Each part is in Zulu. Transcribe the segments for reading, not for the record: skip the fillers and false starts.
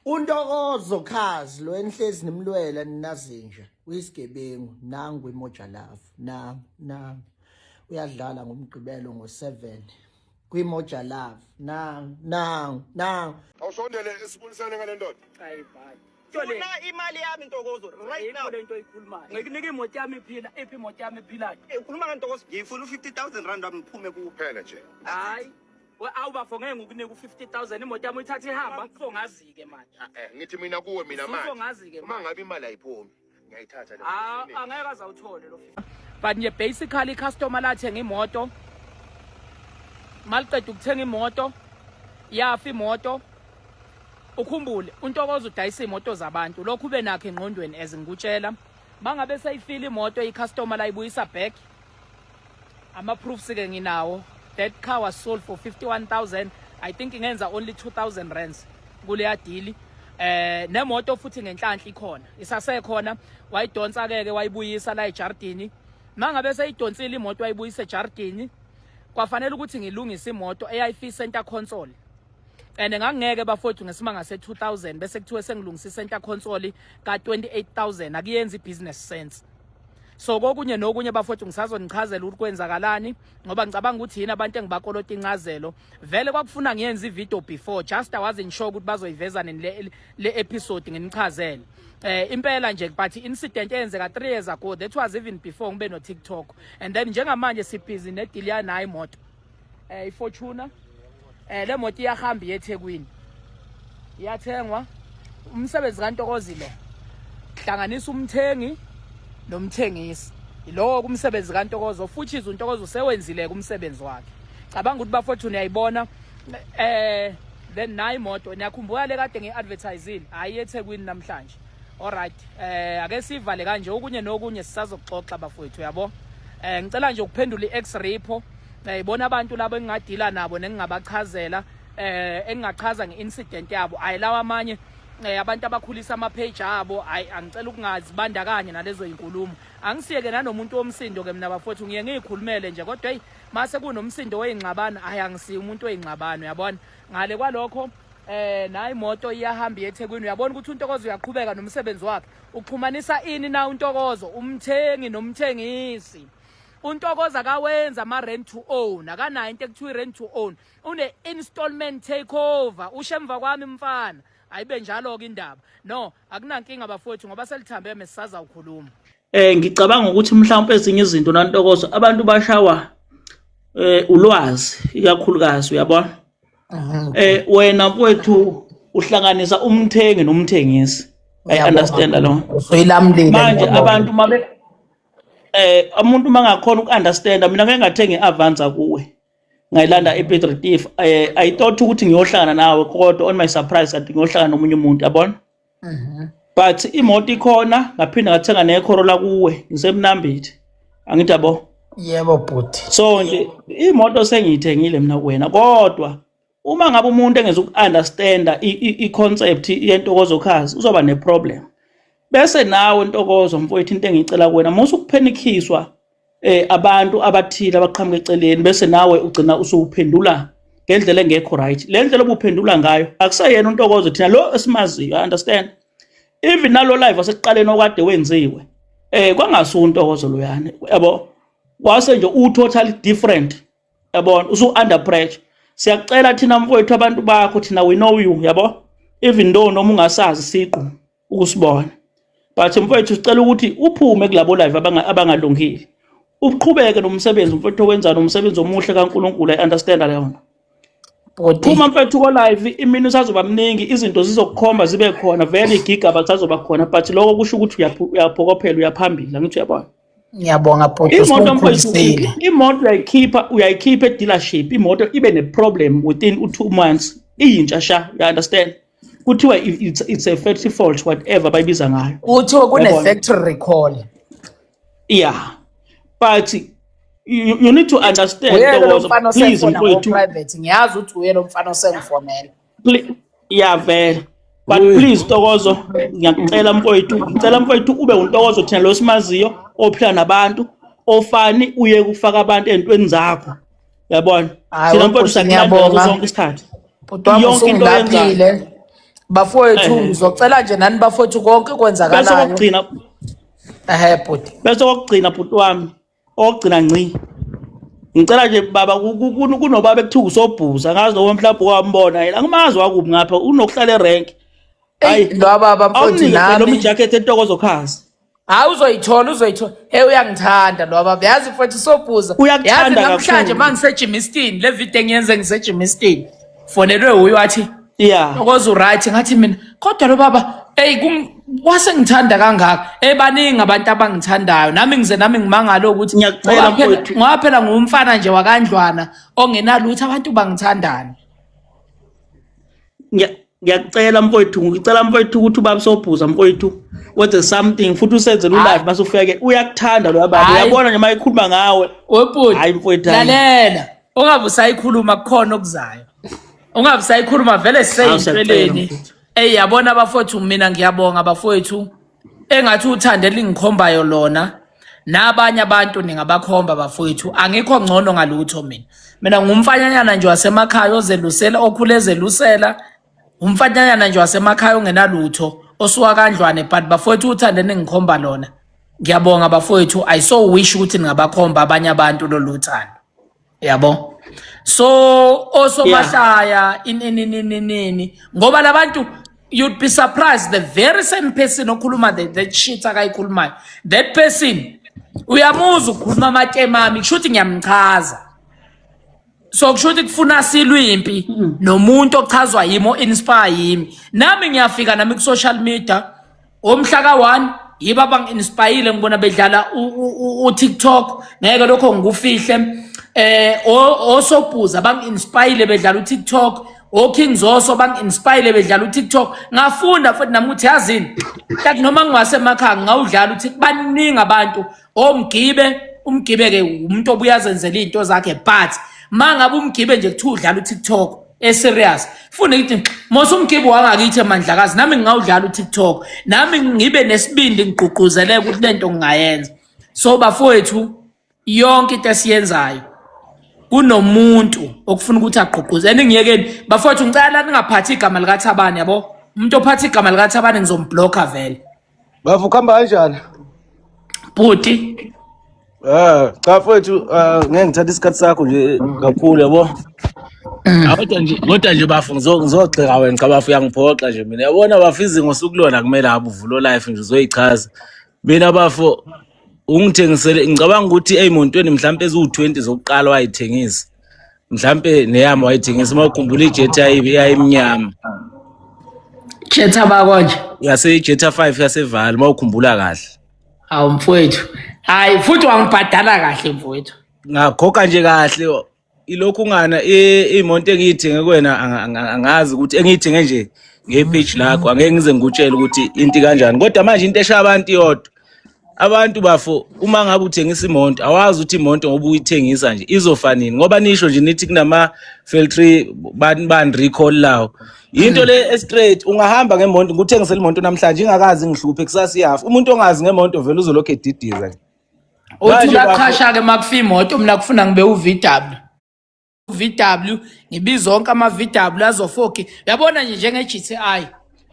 UNtokozo Khazi lo enihlezi nimlwela ninazinja uyisigebengu nangu iMoja Love nangu nangu uyadlala ngoMgqibelo ngo-7 kwiMoja Love nangu nangu nangu. Awusondele sibonisane ngale ndoda. Hayi bye. Funa imali yami Ntokozo right now. Ayikho lento oyikhulumayo. Ngikunika imoto yami iphila, iphi imoto yami ephilayo? Ukhuluma ngentokozo. Ngifuna u-50,000 rand wami ngiphume kuwo. Phela nje. Hayi. We awubafo ngeke ngikunika u-50,000 imoto yami uyithathe ihamba. Ufo ngazi-ke manje. Eh, ngithi mina kuwe mina Usufo manje. ngazi-ke Uma manje. ngabe imali ayiphumi, ngiyayithatha le. Ah, angeke aze awuthole lo 50. But nje basically i-customer lathenga imoto. Maliqeda ukuthenga imoto, yafa imoto. Ukhumbule, uNtokozo udayisa imoto zabantu. Lokhu ube nakho engqondweni as ngikutshela. Mangabe seyifile imoto i-customer layibuyisa back. Ama proofs ke nginawo. That car was sold for 51,000. I think ngenza only 2,000 rands kuleya deal. Nemoto futhi ngenhlanhla ikhona. Isasekhona wayidonsa ke ke wayibuyisa la ejardini. Mangabe seyidonsile imoto wayibuyisa ejardini. Kwafanele ukuthi ngilungise imoto eyayifi center console. And ngangeke bafowethu ngesimanga se-2000 bese kuthiwe sengilungisa i-center console ka-28000 akuyenzi i-business sense. So kokunye nokunye bafowethu ngisazonichazela ukuthi kwenzakalani ngoba ngicabanga ukuthi yini abantu engibakolota incazelo. Vele kwakufuna ngiyenze i-video before, just I wasn't sure ukuthi bazoyiveza nini le episode nginichazele. Impela nje but incident eyenzeka 3 years ago, that was even before ngibe no TikTok. And then njengamanje sibhizi ne-deal yanayo imoto. iFortuner. Le moto iyahamba iye eThekwini. Iyathengwa. Umsebenzi kaNtokozo lo. Hlanganisa umthengi nomthengisi. Yilowo kumsebenzi kaNtokozo futhi uNtokozo usewenzile kumsebenzi wakhe. Cabanga ukuthi bafowethu niyayibona then nayi imoto niyakhumbula le kade ngiadvertisile hayi eThekwini namhlanje. Alright, ake sivale kanje okunye nokunye sisazoxoxa bafowethu yabo. Ngicela nje ukuphendula iX repo. Ibona abantu labo engingadila nabo nengingabachazela engingachaza ngeincident yabo. Hayi lawa amanye abantu abakhulisa ama page abo, hayi angicela ukungazibandakanya nalezo inkulumo. Angisiyeke nanomuntu womsindo ke mina bafowethu, ngiye ngiyikhulumele nje kodwa hey mase kunomsindo weyingxabano hayi angisiye umuntu weyingxabano uyabona. Ngale kwalokho nayi imoto iyahamba eThekwini uyabona ukuthi uNtokozo uyaqhubeka nomsebenzi wakhe. Uxhumanisa ini na uNtokozo? Umthengi nomthengisi. uNtokozo akawenza ama rent to own, akanayo into ekuthiwa rent to own. Une installment takeover. Ushe emva kwami mfana. Ayibe njalo ke indaba. No, akunankinga bafowethu ngoba selithambe mesisaza ukukhuluma. Ngicabanga ukuthi mhlawumbe ezinye izinto naNtokozo abantu bashawa ulwazi ikakhulukazi uyabona. Wena mfowethu uhlanganisa umthengi nomthengisi. I understand lo. Usuyilamlile. Manje abantu mabe umuntu mangakhona ukunderstand mina ngeke ngathenga iAvanza kuwe. Ngayilanda ePiet Retief. I thought ukuthi ngiyohlangana nawe kodwa on my surprise kanti ngiyohlangana nomunye umuntu yabona. But imoto ikhona ngaphinda ngathenga neCorolla kuwe ngisemnambithi. Angithi yabo. Yebo bhuti. So nje imoto sengiyithengile mina kuwena kodwa uma ngabe umuntu engeza ukunderstanda i-concept yeNtokozo Cars uzoba neproblem. Bese nawe Ntokozo mfowethu into engiyicela kuwena musu ukuphenikhiswa abantu abathile abaqhamuka eceleni bese nawe ugcina usuphendula ngendlela engekho right. Le ndlela obuphendula ngayo akuseyena uNtokozo thina lo esimaziyo, I understand. Even nalo live wasekuqaleni okade wenziwe kwangasuka uNtokozo loyana yabo, wase nje u totally different yabona, usu under pressure. Siyakucela thina mfowethu abantu bakho thina we know you yabo, even though noma ungasazi siqu ukusibona, but mfowethu sicela ukuthi uphume kulabo live abangalungile, uqhubeke nomsebenzi mfowethu owenzayo, nomsebenzi omuhle kaNkuluNkulu. I understand leyo nto. Bhuti. Phuma mfethu ko live, imini usazoba mningi, izinto zizokukhomba zibe khona vele, igigaba lisazoba khona, but lokho kusho ukuthi uyaphokophela uyaphambili, angithi uyabona. Ngiyabonga bhuti, Imoto mfethu, usungikhulisile. imoto uyayikhipha e-dealership, imoto ibe ne-problem within u-2 months, iyintsha sha, you understand? Kuthiwa it's a factory fault, whatever bayibiza ngayo. Kuthiwa kune Yabona. factory recall. Yeah. But you need to understand Uye lo Ntokozo, mfana please osefona mfowethu. ngo-private, ngiyazi ukuthi uye lo mfana osengifonela. Yeah vele. But please Ntokozo, ngiyakucela mfowethu, ngicela mfowethu ube uNtokozo thina lo simaziyo ophila nabantu, ofani uye kufaka abantu entweni zakho. Uyabona? Hayi, Thina mfowethu bhuti, siyakulandela ngiyabonga. sonke isikhathi. Bhuti wami Yonke into oyenzayo. usungilaphile. Bafowethu, Ehhe. ngizocela nje nani bafowethu konke Bese kwenzakalayo. kokugcina, Ehe bhuti. bese kokugcina bhuti wami, okugcina ngci. Ngicela nje baba, kunobaba ekuthiwa uSobhuza, angazi noma mhlawumbe wambona yena, angimazi wakuphi ngapha, unokuhlala erenki. Eyi Hayi, lo baba mfowethu awumnike phela noma nami. ijacket eNtokozo Cars. Hayi, uzoyithola, uzoyithola. Hey, uyangithanda lo baba. Yazi mfowethu, Sobhuza. Yazi Uyakuthanda namhlanje kakhulu. mangiseJimiston, le video engiyenze ngiseJimiston. Fonelwe uyo wathi, "Ntokozo right?" Ngathi mina, kodwa lo baba, hey, wase ngithanda kangaka. Hey, baningi abantu abangithandayo. Nami ngize nami ngimangala ukuthi Ngiyacela, ngoba phela mfowethu. ngoba phela ngumfana nje wakandlwana ongenalutho, abantu bangithandani. Ngiyacela mfowethu, ngicela mfowethu ukuthi ubaba Sobhuza mfowethu wenze something futhi usenzele Hayi. ulive mase ufike. Uyakuthanda lo baba. Hayi. Uyabona nje mayikhuluma ngawe. Webhuti, Hayi mfowethu, hayi. lalela. Ungabe usayikhuluma, kukhona okuzayo. Ungabe usayikhuluma vele Hawu, siyacela, seyinhleleni. mfowethu. Ey, yabona bafowethu, mina ngiyabonga bafowethu. Engathi uthando elingikhombayo lona nabanye abantu ningabakhomba bafowethu. Angikho ngcono ngalutho mina. Mina ngumfanyanyana nje wasemakhaya ozelusela, okhule ezelusela. Umfanyanyana nje wasemakhaya ongenalutho, osuka kandlwane, but bafowethu uthando eningikhomba lona. Ngiyabonga bafowethu. I so wish ukuthi ningabakhomba abanye abantu lolu thando. Yabo. So osomahlaya ini ini ini ini ngoba labantu, you'd be surprised, the very same person okhuluma the shit akayikhulumayo, that person uyamuzwa ukukhuluma amatemami, kusho ukuthi ngiyamchaza. So kusho ukuthi kufuna silwimpi nomuntu ochazwa yimi, o-inspire yimi. Nami ngiyafika nami ku-social media omhla ka-1, yibo abangi-inspayile, ngibona bedlala u-TikTok, ngeke lokho ngikufihle. Osobhuza bangi-inspayile bedlala u-TikTok, oKing Zoso bangi-inspayile bedlala u-TikTok. Ngafunda futhi nami ukuthi yazini, like noma ngiwasemakhaya ngingawudlala uthi baningi abantu omgibe. Umgibe-ke umuntu obuye azenzela iy'nto zakhe, but ma ngabe umgibe nje kuthiwa udlala u-TikTok eserious, funa ngithi mos umgibe wangakithi eMandlakazi, nami ngingawudlala u-TikTok, nami ngibe nesibindi, ngigqugquzeleke ukuthi lento ngingayenza. So bafowethu, yonke into esiyenzayo kunomuntu okufuna ukuthi agqugquze. Ningiyekeni bafowethu, ngicela ningaphathi igama likaThabani, yabo. Umuntu ophatha igama likaThabani ngizomblocka vele. Bafo, kuhamba kanjani? Bhuti. Cha mfowethu, ngeke ngithathe isikhathi sakho nje kakhulu, yabo. Kodwa nje bafo, ngizogxeka wena. Cha bafo, uyangiphoxa nje mina. Yabona bafo, izingo sukulona kumele abe uvulo live nje uzoyichaza. Mina bafo, ungithengisele, ngicabanga ukuthi ey'montweni mhlampe eziwu-20 zokuqala wayithengisa. Mhlampe neyami wayithengisa, uma ukhumbula iJetta yayimnyama. Jetta bakwa nje. Yase iJetta 5 yaseVaal, uma ukhumbula kahle. Awu mfowethu, hayi futhi wangibhadala kahle mfowethu. Ngakhokha nje kahle ilokhu ungana imoto engiyithenge kuwena, angazi ukuthi engiyithenge nje ngepage lakho, angeke ngize ngikutshele ukuthi into kanjani, kodwa manje into eshaya abantu iyodwa. Abantu bafo, uma ngabe uthengisa imoto, awazi ukuthi imoto ngoba uyithengisa nje izofa nini, ngoba nisho nje nithi kunama factory bani bani recall lawo. Into le straight, ungahamba ngemonto, ngikuthengisela imoto namhlanje, ingakazi ngihluphe, kusasa iyafa. Umuntu ongazi ngemonto vele uzolokhu edidiza nje. Uthi Manje bafo, uyaqhasha-ke uma kufa imoto, mina kufuna ngibe u-VW, VW, ngibiza onke ama-VW azofoki. Uyabona nje njenge-GTI,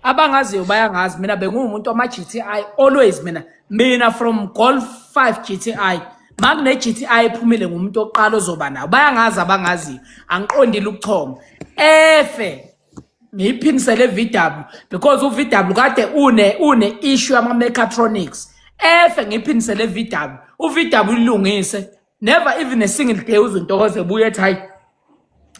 abangaziyo bayangazi, mina benguwumuntu wama-GTI always. Mina from Golf 5 GTI, ma kune-GTI ephumile, ngumuntu oqala ozoba nawo. Bayangazi abangaziyo, angiqondile ukuchoma efe ngiyiphinisele VW, because u-VW kade une issue yama-mechatronics. Efe ngiyiphinisele VW, u-VW ilungise. Never even a single day uzwe intokozo ebuye ethi hayi,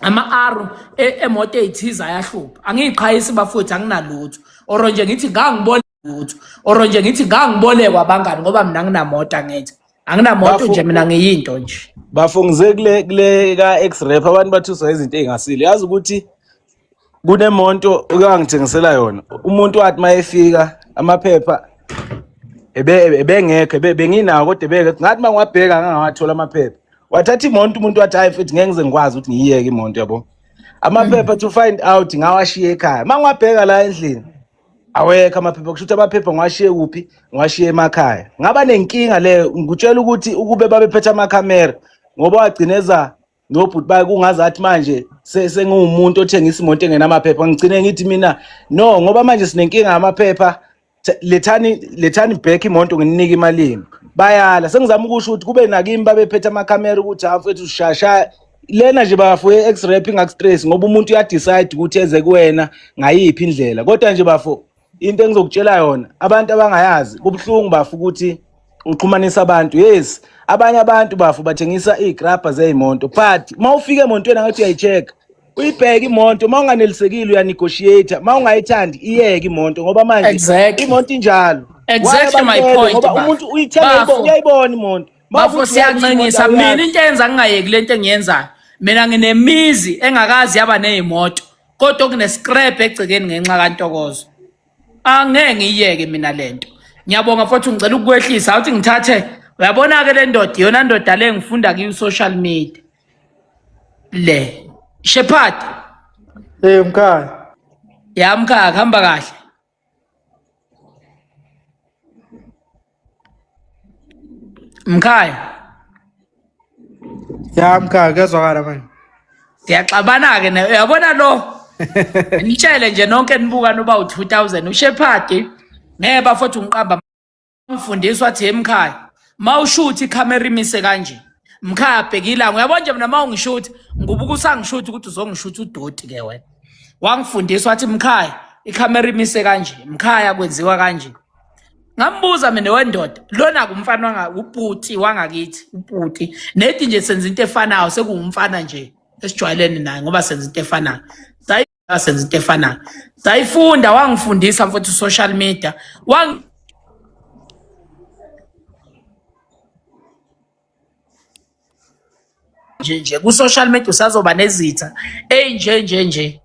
ama-aro emoto ey'thize ayahlupha. Angiyiqhayisi bafowethu, anginalutho, or nje ngithi ngangibona lutho, or nje ngithi ngangibolekwa abangani, ngoba mina anginamoto, angithi anginamoto. Bafo, Nje mina ngiyinto nje. Bafo, ngize kule ka ex rap, abantu bathuswa izinto ey'ngasile. Yazi ukuthi kunemonto okangithengisela yona, umuntu wathi mayefika amaphepha ebengekho, benginawo kodwa ebengekho. Ngathi mangiwabheka ngangawathola amaphepha. Wathatha imoto umuntu, wathi hayi futhi ngeke ngize ngikwazi ukuthi ngiyiyeke imoto, yabo, amaphepha, to find out ngawashiya ekhaya. Mangiwabheka la endlini awekho amaphepha. Kusho ukuthi amaphepha ngiwashiye kuphi? Ngiwashiye emakhaya. Ngaba nenkinga leyo, ngikutshela ukuthi ukube babephethe amakhamera, ngoba wagcineza. Nobhuti baye kungazathi manje sengiwumuntu othengisa imoto engenamaphepha, ngigcine ngithi mina no, ngoba manje sinenkinga yamaphepha, lethani lethani back imoto ngininike imali yenu. Bayala. Sengizama ukusho ukuthi kube nakimi babephethe amakhamera ukuthi ha mfethu shasha lena nje bafo ye-ex-rap ingakustress, ngoba umuntu uyadecide ukuthi eze kuwena ngayiphi indlela. Kodwa nje bafo, into engizokutshela yona abantu abangayazi, kubuhlungu bafo ukuthi uxhumanisa abantu. Yes, abanye abantu bafo bathengisa iy'grabha zey'moto, but uma ufika emontweni angathi uyayi-check, uyibheke imoto, uma unganelisekile uyanegotiate, uma ungayithandi iyeke imoto, ngoba manje imoto injalo. Exactly my point. Ngoba umuntu uyithenga uyayibona imoto. Bafo, siyancenyisa. Mina into eyenza ngingayeki lento engiyenzayo, mina nginemizi engakazi yaba ney'moto, kodwa kune-scrap egcekeni ngenxa kaNtokozo. Angeke ngiyiyeke mina lento. Ngiyabonga futhi, ngicela ukukwehlisa awuthi ngithathe. Uyabona-ke le ndoda, iyona ndoda le ngifunda kiyo social media le, Shepherd. Hey mkhaya. Ya mkhaya, kuhamba kahle mkhaya? Ya mkhaya, kuyazwakala manje. Siyaxabana-ke ne, uyabona lo, nitshele nje nonke nibuka noba u-2000 uShepherd ngeke bafothu ngiqamba. Mfundisi wathi, emkhaya mawushuthi ikhamera imise kanje mkhaya, bheka ilanga. Uyabona nje mina ma ungishuthi ngubuka usangishuthi ukuthi uzongishutha udoti ke wena. Wangifundisa wathi, mkhaya ikhamera imise kanje, mkhaya kwenziwa kanje. Ngambuza mina wendoda lona kumfana wanga ubhuti wangakithi, ubhuti nethi nje senza into efanayo, sekuwumfana nje esijwayelene naye ngoba senza into efanayo, senza into efanayo. Sayifunda, wangifundisa mfowethu social media wang nje nje ku-social media usazoba nezitha ey'nje nje nje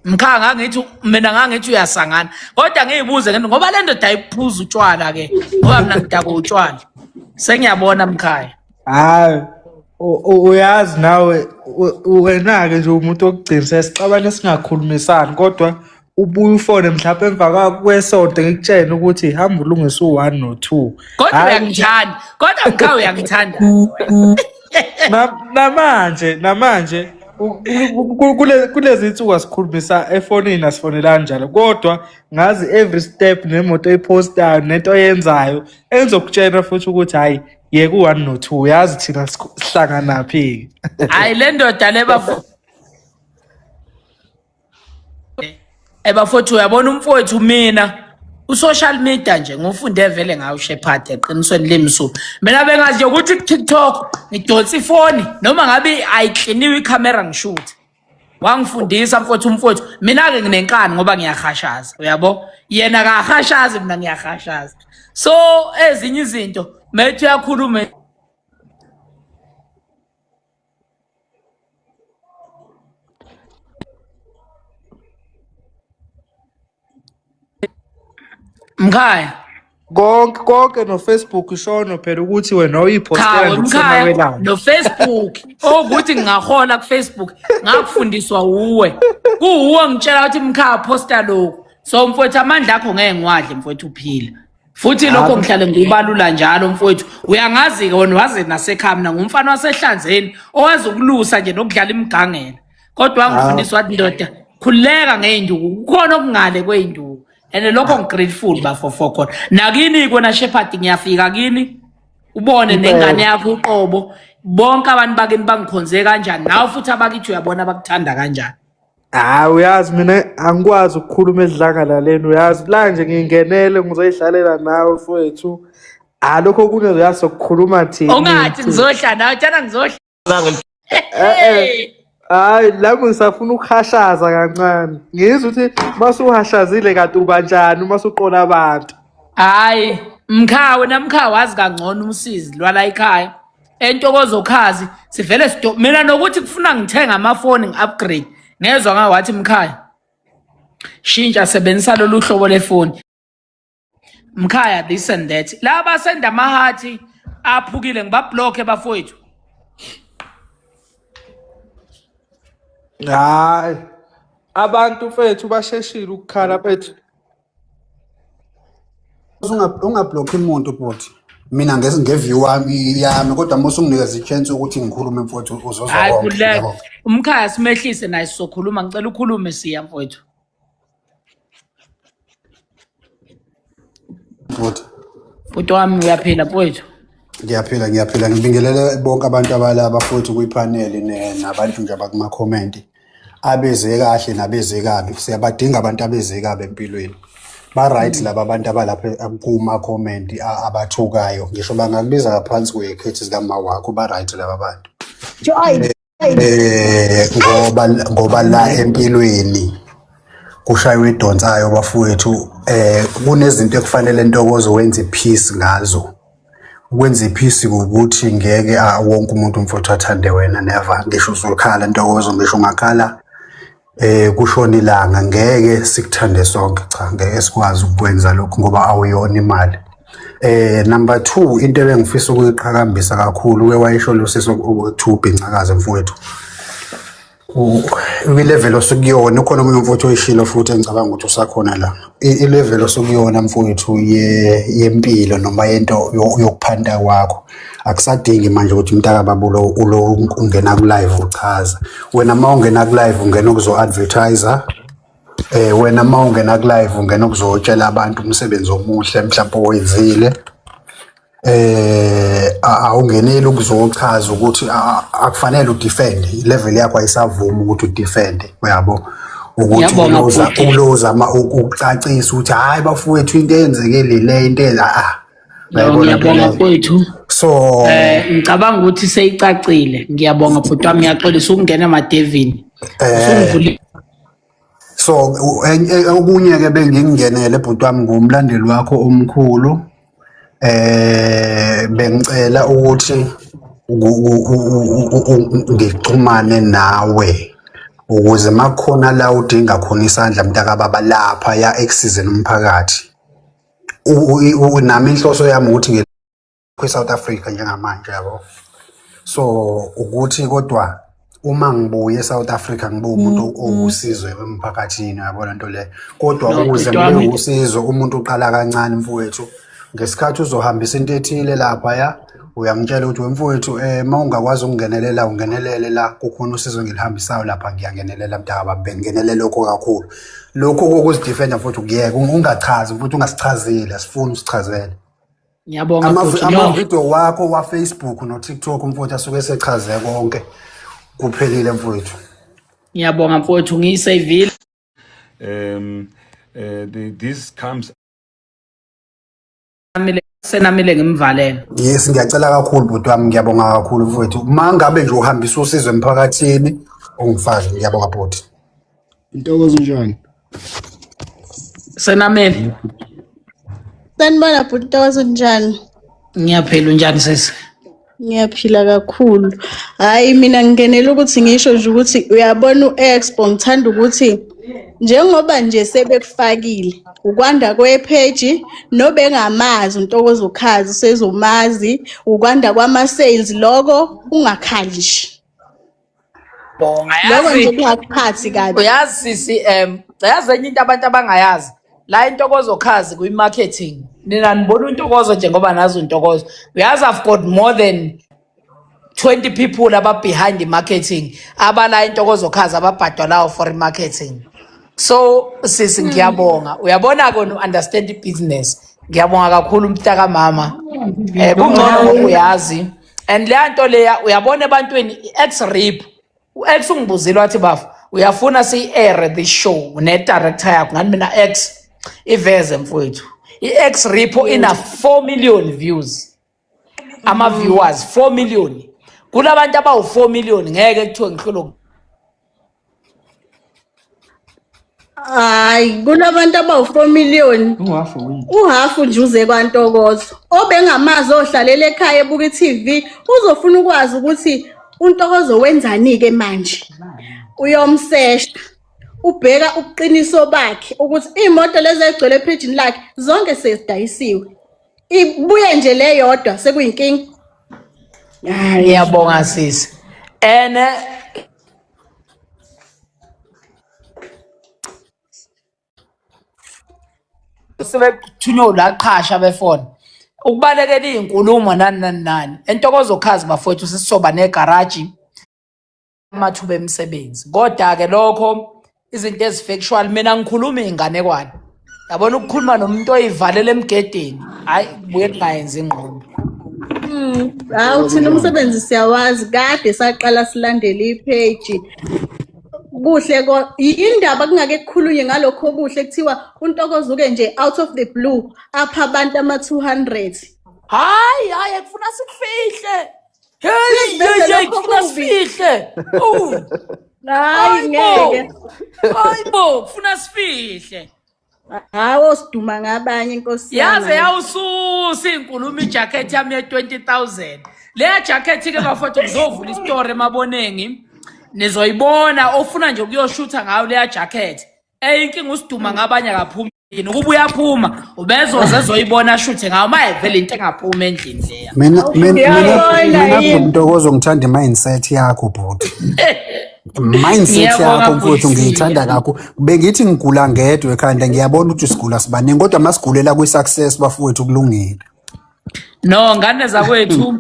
mkhaya. Ngangithi mina, ngangithi uyasangana, kodwa ngiyibuze ngento ngoba le ndoda ayiphuza utshwala-ke, ngoba mina ngidakwa utshwala, sengiyabona mkhaya. Hayi, uyazi nawe, wena-ke nje umuntu wokugcina sesixabane singakhulumisani, kodwa ubuye ufone mhlawumbe emva kwesonto ngikutshene ukuthi hamba ulungise u-one no-two. Kodwa uyangithanda kodwa mkhaya, uyangithanda. Namanje kulezi nsuku asikhulumisa efonini, asifonelani njalo, kodwa ngazi every step nemoto oyiphostayo nento oyenzayo, engizokutshela futhi ukuthi hhayi, yeka u-one no-two, uyazi thina sihlanganaphi-ke. Hayi, le ndoda le bafo ebafowethu, uyabona umfowethu, mina u-social media nje ngufunde vele ngayo Shepherd. Eqinisweni limsu mina bengazi nje ukuthi ku-TikTok ngidonsa ifoni noma ngabe ayikliniwe ikhamera ngishuthe. Wangifundisa mfowethu, umfowethu. Mina-ke nginenkani ngoba ngiyahashaza, uyabo, yena akahashazi, mina ngiyahashaza. So ezinye izinto methi uyakhuluma mkhaya. Konke konke no-Facebook shono phela ukuthi wena uyiphostela Cha nje mkhaya, kusemakwelanga. No-Facebook okuthi ngingahola ku-Facebook, ngakufundiswa wuwe, kuwuwe ngitshela ukuthi mkhaya posta lokhu. So mfowethu, amandla akho ngeke ngiwadle mfowethu, uphila futhi lokho ngihlale ngikubalula njalo mfowethu. Uyangazi-ke wena, waze nasekhaya, mina ngumfana wasehlanzeni owazi ukulusa nje nokudlala imigangela, kodwa wangifundisa wathi, ndoda, khululeka ngey'nduku, kukhona okungale kwey'nduku, and lokho ngigrateful bafo for khona. Nakini kona Shepherd, ngiyafika kini ubone nengane yakho uqobo, bonke abantu bakini bangikhonze kanjani, nawe futhi abakithi uyabona bakuthanda kanjani. Hayi, uyazi mina angikwazi ukukhuluma edlangalaleni, uyazi la nje ngingenele ngizoyihlalela nawe mfowethu. Ah, lokho okunye uyazi sokukhuluma thina. Ungathi ngizohla nawe, tshana ngizohla. Eh, hayi, lami ngisafuna ukuhashaza kancane. Ngizwe ukuthi masuhashazile kanti ubanjani uma usuqola abantu. Hayi mkhawe, wena mkhawe wazi kangcono umsizi lwala ekhaya entokozo khazi sivele sido mina nokuthi kufuna ngithenga amafoni ngi-upgrade, ngezwa ngawe wathi, mkhaya shintsha, sebenzisa lolu hlobo lefoni mkhaya, this and that. Laba basenda amahathi aphukile ngibablocke bafowethu. Hayi. Abantu mfethu basheshile ukukhala mfethu. Ungablokhi umuntu bhuti. Mina ngeview wami yami kodwa uma usunginikeza i-chance ukuthi ngikhulume mfowethu uzozwa Hayi konke. khululeka. Ngiyabonga. Umkhaya simehlise naye sizokhuluma ngicela ukhulume siya mfowethu. Mfowethu. Bhuti wami uyaphila mfowethu. Ngiyaphila ngiyaphila ngibingelele bonke abantu abalaba futhi kwipaneli nabantu nje abakuma-comment abeze kahle nabeze kabi siyabadinga abantu abeze kabi empilweni ba-right laba abantu abalapha kuma-comment abathukayo ngisho bangakubiza ngaphansi kwey'khethi zikama wakho ba-right laba bantu eh ngoba ngoba la empilweni kushaywa idonsayo bafowethu eh kunezinto ekufanele Ntokozo wenze ipeace ngazo ukwenza ipeace ukuthi ngeke wonke umuntu mfowethu athande wena never ngisho uzokhala Ntokozo ngisho ungakhala eh kushona ilanga ngeke sikuthande sonke cha ngeke sikwazi ukukwenza lokhu ngoba awuyona imali eh number 2 into ebengifisa ukuyiqhakambisa kakhulu uke wayisho lo sisi okuthuba incakazo mfowethu kwi-level osukuyona ukhona omunye umfowethu oyishilo futhi engicabanga ukuthi usakhona la i-level osukuyona mfowethu yempilo noma yento yokuphanta kwakho akusadingi manje ukuthi umntakababa ulo ulo ungena ku-live uchaza wena uma ungena ku-live ungena ukuzo-advertiser eh wena uma ungena ku-live ungena ukuzotshela abantu umsebenzi omuhle mhlawumbe owenzile eh awungeneli ukuzochaza ukuthi akufanele udefend level yakho ayisavumi ukuthi udefend uyabo ukuthi uloza ulozama ukucacisa ukuthi hayi bafowethu into eyenzekile le into ah Uyayibona Ngiyabonga mfowethu. So eh ngicabanga ukuthi seyicacile. Ngiyabonga bhuti wami ngiyaxolisa ukungena emadevini. Eh so okunye ke bengingenele bhuti wami ngumlandeli wakho omkhulu eh bengicela ukuthi ngixhumane nawe ukuze makukhona la udinga khona isandla mntakababa lapha ya ekusizeni umphakathi nami inhloso yami ukuthi kwi-South Africa njengamanje yabo so ukuthi kodwa uma ngibuye e-South Africa ngibe umuntu owusizo emphakathini yabo lento le kodwa ukuze ngibe usizo umuntu uqala kancane mfowethu ngesikhathi uzohambisa into ethile lapha ya uyangitshela ukuthi wemfowethu eh uma ungakwazi ukungenelela ungenelele la kukhona usizo engilihambisayo lapha ngiyangenelela mntaka bengingenele lokho kakhulu lokhu kokuzidefenda futhi ukuyeka ungachazi futhi ungasichazeli asifuni usichazele ngiyabonga futhi no amavidiyo wakho wa-Facebook no-TikTok mfowethu asuke esechaze konke kuphelile mfowethu ngiyabonga mfowethu ngiyisavile This comes senamile ngimvalele yes ngiyacela kakhulu bhuti wami ngiyabonga kakhulu mfowethu uma ngabe nje uhambisa usizo emphakathini ungifake ngiyabonga bhuti Intokozo njani? Senamele. Sanibona bhuti Ntokozo njani? Ngiyaphila unjani sisi? Ngiyaphila kakhulu. Hayi mina ngingenela ukuthi ngisho nje ukuthi uyabona u-Expo ngithanda ukuthi njengoba nje sebekufakile ukwanda kwepage nobengamazi uNtokozo Khazi usezomazi ukwanda kwama-sales loko ungakhali nje. Bonga Lokho yazi nje kungakuphathi kabi. Uyazi sisi yazi enye into abantu abangayazi la intokozo khazi kwi marketing nina nibona untokozo nje ngoba nazi untokozo uyazi I've got more than 20 people aba behind the marketing abala intokozo khazi ababhadwalayo for i marketing so sisi ngiyabonga uyabona kona understand i business ngiyabonga kakhulu mntaka mama eh kungcono ngoba uyazi and leya nto leya uyabona ebantwini i-ex rape u-ex ungibuzile wathi bafo uyafuna siyi-air this show ne-director yakho ngani mina ex iveze mfowethu i-ex repo ina 4 million views ama-viewers 4 million kulabantu abawu-4 million ngeke kuthiwe ngihlulwa Hayi kunabantu abawu-4 million uhafu nje uze kwaNtokozo obengamazi ohlalela ekhaya ebuka i-TV uzofuna ukwazi ukuthi uNtokozo wenzani-ke manje uyomsesha ubheka ubuqiniso bakhe ukuthi iy'moto lezi ezigcwele ephejini lakhe zonke sezidayisiwe ibuye nje le yodwa sekuyinkinga ngiyabonga sisi and sebethunywe la qhasha befona Ukubalekela iy'nkulumo nani nani nani. Entokozo Cars bafowethu sesizoba negaraji amathuba emisebenzi. Kodwa-ke lokho izinto ezi-factual mina ngikhuluma iy'nganekwane. Yabona ukukhuluma nomuntu oyivalela emgedeni, hhayi kubuye kungayenzi ingqondo. Hawu thina umsebenzi siyawazi kade saqala silandela ipage. Kuhle ko indaba kungake kukhulunywe ngalokho okuhle kuthiwa uNtokozo uke nje out of the blue apha abantu ama 200. Hayi hayi kufuna sikufihle. Hey Siveze hey hey lokho kufuna okubi. sifihle. Oh. Hayi ngeke. Hayi bo kufuna sifihle. Hawo siduma ngabanye inkosi yami. Yaze yawususa inkulumo ijacket yami ye-20000. Leya jacket ke bafowethu ngizovula isitori emabonengi. Nizoyibona ofuna nje ukuyoshutha ngayo leya jacket. Eyinkinga usiduma ngabanye akaphumi yini ukuba uyaphuma ubezoze ezoyibona ashuthe ngayo maye vele into engaphumi endlini leya. Mina mina mina Uyabona mina yini? bhuti Ntokozo ngithanda i-mindset yakho bhuti. Mindset Ngiyabonga yakho mfowethu bhuti. ngiyithanda kakhulu. Bengithi ngigula ngedwa ekhanda ngiyabona ukuthi sigula sibaningi kodwa masigulela kwi-success bafowethu kulungile. No ngane zakwethu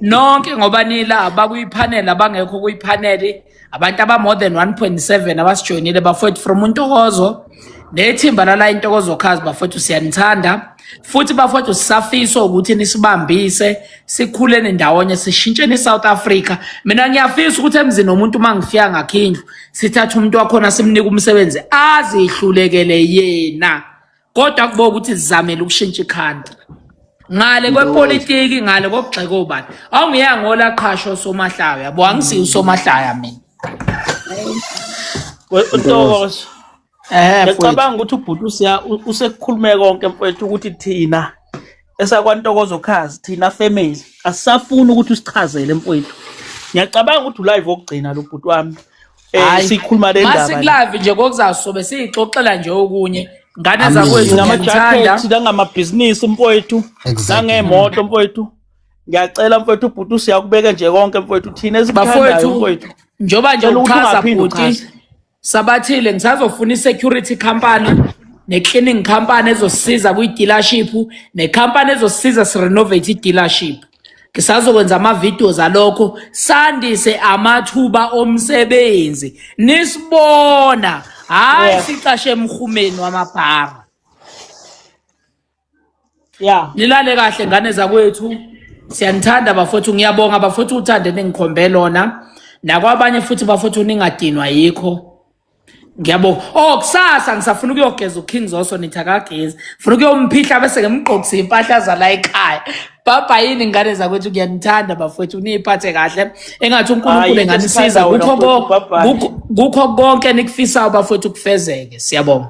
nonke ngoba nila abakuyiphaneli abangekho kuyiphaneli abantu aba more than 1.7 abasijoyinile bafowethu from uNtokozo nethimba lala intokozo Cars bafowethu siyanithanda futhi bafowethu sisafisa ukuthi nisibambise sikhuleni ndawonye sishintsheni iSouth Africa. Mina ngiyafisa ukuthi emzini womuntu uma ngifika ngakhindlu sithathe umuntu wakhona simnike umsebenzi azihlulekele yena kodwa kubo ukuthi sizamele ukushintsha i-country ngale kwepolitiki ngale kokugxeka obani awungiyangola qhasho somahlaya yabo angisiyo usomahlaya mina. Ntokozo. Eh mfowethu. Ngiyacabanga ukuthi ubhuti usiya usekukhulume konke mfowethu ukuthi thina esakwaNtokozo Cars thina family asisafuni ukuthi usichazele mfowethu. Ngiyacabanga ukuthi ulive wokugcina lo bhuti wami. Eh Hayi sikhuluma le ndaba. le. masikulive nje kokuzasobe siyixoxela nje okunye ngane Amen. zakwethu ngiyanithanda. Ngama-jacket nangamabhizinisi mfowethu Exactly. nangemoto mfowethu. Ngiyacela mfowethu ubhuti usiyakubeke nje konke mfowethu thina esikuthandayo Bafowethu mfowethu. njengoba nje Cela ukuthi uchaza ungaphinde bhuti uchaze. Sabathile ngisazofuna i-security company ne-cleaning company ezosisiza kwi-dealership ne-company ezosisiza sirenovate i-dealership. Ngisazokwenza ama-videos alokho sandise amathuba omsebenzi nisibona hhayi Yeah. sicashe emhumeni wamabhara. Yeah. Nilale kahle ngane zakwethu. Siyanithanda bafowethu ngiyabonga bafowethu uthande ningikhombe lona. Nakwabanye futhi bafowethu ningadinwa yikho. Ngiyabonga. Oh kusasa ngisafuna ukuyogeza uKing Zoso nithi akagezi. Ngifuna ukuyomphihla bese ngimgqokisa impahla zala ekhaya. Baba yini ngane zakwethu ngiyanithanda bafowethu niyiphathe kahle. Engathi uNkulunkulu Hayi, into enganisiza esithandayo kukho bafowethu, bye bye. kukho konke enikufisayo bafowethu kufezeke. Siyabonga.